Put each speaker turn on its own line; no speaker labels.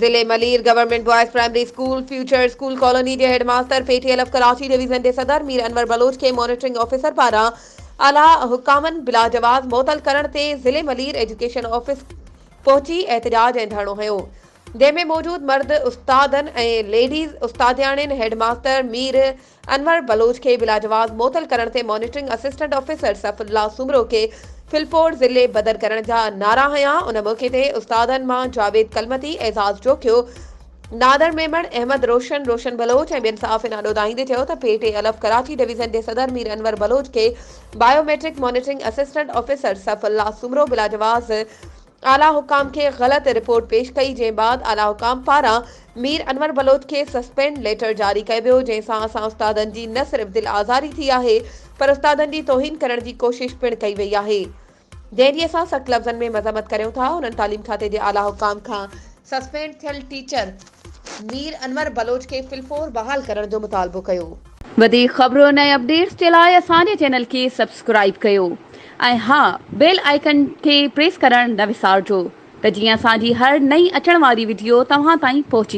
ضلعي Malir government boys primary school future school colony جي head master P T L F Karachi division جي صدر مير انور بلوچ کي monitoring officer پاران اعليٰ حڪامن بلاجواز معطل ڪرڻ تي ضلعي ملير ايجوڪيشن آفيس پهچي احتجاج ۽ ڌرڻو هنيو جنهن ۾ موجود مرد استادن ۽ ليڊيز استادياڻين هيڊ ماستر مير انور بلوچ کي بلاجواز معطل ڪرڻ تي monitoring assistant officer Saifullah Soomro کي فلپور ضلعي بدر ڪرڻ جا نعرا هنيا. ان موقعي تي استادن مان جاويد ڪلمتي، اعزاز جوکيو، نادر ميمڻ، احمد روشن، روشن بلوچ ۽ ٻين صحافين آڏو دانهيندي چيو ته پي ٽي الف ڪراچي ڊويزن جي صدر مير انور بلوچ کي biometric monitoring assistant officer Saifullah Soomro بلاجواز اعليٰ حڪام کي غلط رپورٽ پيش ڪئي جنهن بعد اعليٰ حڪام پاران مير انور بلوچ کي سسپينڊ ليٽر جاري ڪيو ويو جنهن سان اسان استادن جي نه صرف دل آزاري ٿي آهي پر استادن جي توهين ڪرڻ جي ڪوشش پڻ ڪئي وئي آهي جنهن جي اسان سخت لفظن ۾ مذمت ڪريون ٿا انهن تعليم کاتي جي اعليٰ حڪام کان سسپينڊ ٿيل ٽيچر مير انور بلوچ کي فلفور بحال ڪرڻ جو مطالبو ڪيو.
وڌيڪ خبرن ۽ اپڊيٽس جي لاء اسان جي چينل کي سبسڪرائيب ڪيو ۽ ها بيل آئيڪن کي پريس ڪرڻ نه وسارجو ته جيئن اسان جي هر نئين اچڻ واري وڊيو توهان تائين پهچي.